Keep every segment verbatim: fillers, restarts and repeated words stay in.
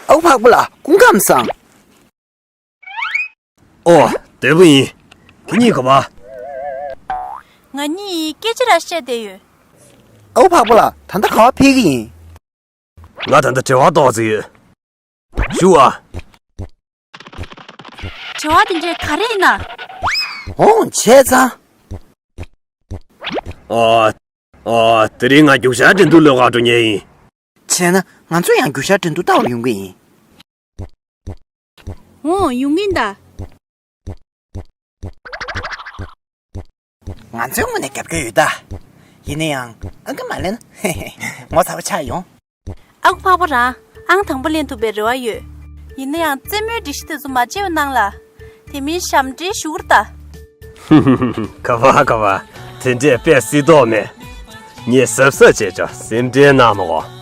ཨའུ་འཕགས་པ་ལགས་སྐུ་ཁམས་བཟང་། ཨོ། བདེ་པོ་ཡིན། ཁྱེད་གཉིས་ག་པར། ང་གཉིས་སྐད་ཆ་ར་བཤད་བསྡད་ཡོད། ཨའུ་འཕགས་པ་ལགས་ད་ལྟ་ག་པར་ཕེབས་ཀྱི་ཡིན། ང་ད་ལྟ་འབྲེལ་བ་ཏོག་ཙམ་ཡོད། ཞུ་ཨ། དྲི་བ་དེ་འདྲས་ག་རེ་ཡིན་ན། འོང་བྱས་ཙང་། ཨ། ཨ། དེ་རིང་ང་རྒྱུག་ཤར་འགྲན་བསྡུར་ལས་ཀར་འགྲོ་མཁན་ཡིན། བྱས་ན་ང་ཚོ་ཡང་རྒྱུག་ཤར་འགྲན་བསྡུར་ལྟ་བར་ཡོང་གི་ཡིན། འོང་ཡོང་གི་ཡིན་ད། ང་ཚོའི་ངོས་ནས་རྒྱབ་སྐྱོར་ཡོད་ད། ཡིན་ན་ཡང་ཨང་ཀི་མ་ལེན་ན་ངོ་ཚ་པོ་ཆགས་ཡོང་། ཨ་ཁུ་འཕགས་པ་རང་ཨང་དང་པོ་ལེན་ཐུབ་པའི་རེ་བ་ཡོད། ཡིན་ན་ཡང་རྩེད་མོའི་སྒྲིག་གཞི་དེ་ཚོ་མ་བརྗེད་པ་གནང་ལ། དེ་མིན་ཞབས་འདྲེན་ཞུ་གི་རེད་ད། ག་པར་ག་པར། དེ་འདྲས་དཔེ་སྲིད་དོགས་མེད། ངས་གཟབ་གཟབ་བྱས་ཆོག་སེམས་ཁྲལ་གནང་མ་དགོས།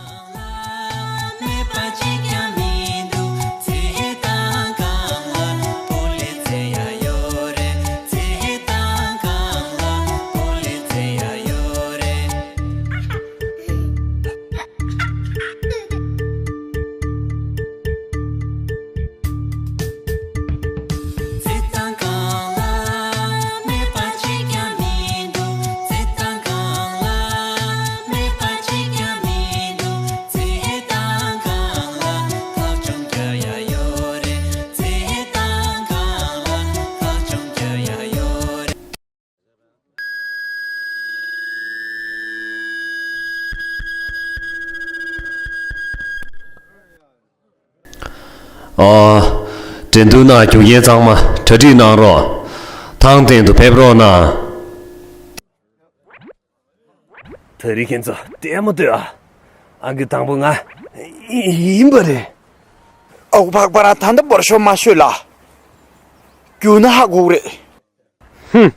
ཨ། འགྲན་བསྡུར་ནང་རྒྱུག་མཁན་ཚང་མ་གྲ་སྒྲིག་གནང་རོགས། ཐང་སྟེང་དུ་ཕེབས་རོགས་གནང་། ད་རེས་ཁྱེད་ཚོ་ལྟད་མོ་ལྟོས་ཨ། ཨང་ཀི་དང་པོ་ང་ཡིན་པ་རེད། ཨ་ཁུ་འཕགས་པ་རང་ད་ལྟ་འབར་ཤོག་མ་ཤོད་ལ། རྒྱུག་ན་ཧ་གོ་གི་རེད། ཧུམ།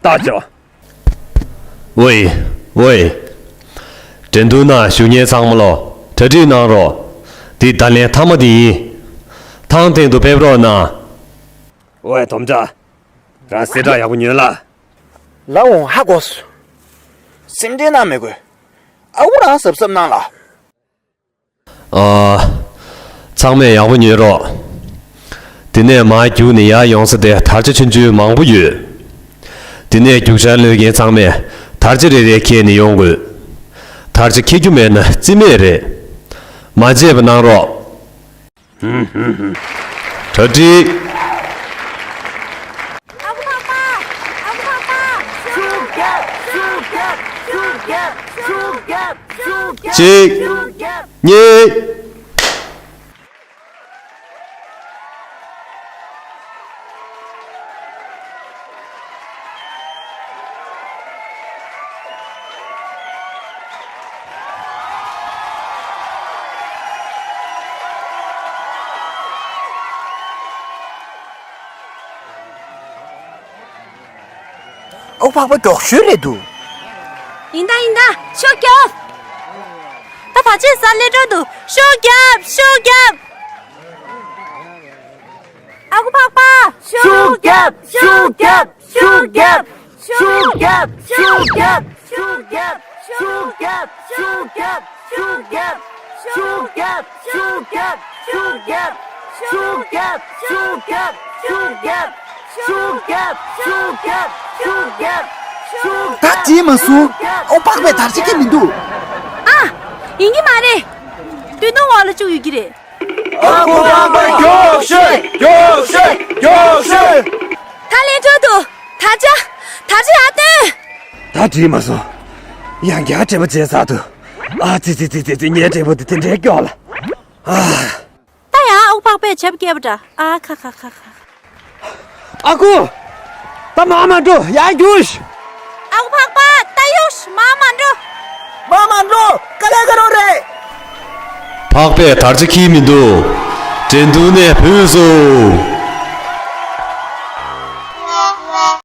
ལྟ་ཆོག་ཝེ། ཝེ། འགྲན་བསྡུར་ནང་ཞུགས་མཁན་ཚང་མ་ལོ་གྲ་སྒྲིག་གནང་རོགས། འདི་ད་ལན་མཐའ་མ་དེ་ཡིན། ཐང་སྟེང་དུ་ཕེབས་རོགས་གནང་། ཝེ་དོམ་བྱ། རང་གསལ་བསྒྲགས་ཡག་པོ་ཉོན་ལ། ལ་འོང་ཧ་གོ་སོང་། སེམས་ཁྲལ་གནང་མི་དགོས། ཨ་ཁུ་རང་གཟབ་གཟབ་གནང་ལ། ཨ། ཚང་མས་ཡག་པོ་ཉོན་རོགས། དེ་ནས་མར་རྒྱུག་ནས་ཡར་ཡོང་ས་དེ་དར་ཆ་ཆུང་ཆུང་མང་པོ་ཡོད། དེ་ནས་རྒྱུག་ཤར་གློད་མཁན་ཚང་མས་དར་ཆ་རེ་རེ་འཁྱེར་ནས་ཡོང་དགོས། དར་ཆ་འཁྱེར་རྒྱུ་མེད་ན་རྩིས་མེད་རེད། མ་བརྗེད་པ་གནང་རོགས། གྲ་སྒྲིག་ཨ་ཁུ་འཕགས་པ། ཨ་ཁུ་འཕགས་པ། ཤུགས་རྒྱབ། ཤུགས་རྒྱབ། ཤུགས་རྒྱབ། ཤུགས་རྒྱབ། ཤུགས་རྒྱབ། གཅིག་ཤུགས་རྒྱབ། གཉིས། ཨོ་འཕགས་པ་མགྱོགས་ཤོས་རེད་འདུག་ཡིན་ད་ཡིན་ད། ཤུགས་རྒྱོབ། ད་ད་ཅི་ས་སླེབས་འགྲོ་འདུག་ཤུགས་རྒྱོབ། ཤུགས་རྒྱོབ། ཨ་ཁུ་འཕགས་པ། ཤུགས་རྒྱོབ། ཤུགས་རྒྱོབ། ཤུགས་རྒྱོབ། ཤུགས་རྒྱོབ། ཤུགས་རྒྱོབ། ཤུགས་རྒྱོབ། ཤུགས་རྒྱོབ། ཤུགས་རྒྱོབ། ཤུགས་རྒྱོབ། ཤུགས་རྒྱོབ། ད་བྲིས་མ་སོང་། ཨོ་འཕགས་པས་དར་ཆ་ཁྱེར་མི་འདུག་ཨ། ཡིན་གྱི་མ་རེད། སྟོད་ཐུང་འོག་ལ་བཅུག་ཡོད་ཀྱི་རེད། ཨ་ཁུ་འཕགས་པ་མགྱོགས་ཤོས། མགྱོགས་ཤོས། མགྱོགས་ཤོས། ད་ལན་འགྲོ་འདུག་དར་ཆ། དར་ཆ་ཡར་བཏོན། ད་བྲིས་མ་སོང་། ཡང་བསྐྱར་སྤྲད་པ་བྱས་ཚར་འདུག་ཨ་ཙི་ཙི་ཙི་ཙི་ཙི། ངའི་སྤྲད་པ་དེ་དེ་འདྲའི་སྐྱོ་ལ། ཨ། ད་ཡང་ཨ་ཁུ་འཕགས་པས་བྱབ་བཀལ་བ་འདྲ། ཨ་ཁ་ཁ་ཁ་ཁ། ཨ་ཁུ། ད་མར་མ་འགྲོ། ཡར་རྒྱུགས། ཨ་ཁུ་འཕགས་པ། ད་རྒྱུགས། མར་མ་འགྲོ། མར་མ་འགྲོ། དཀའ་ལས་ཁག་པོ་རེད། འཕགས་པས་དར་ཆ་འཁྱེར་མི་འདུག་འགྲན་བསྡུར་ནས་བུད་སོང་།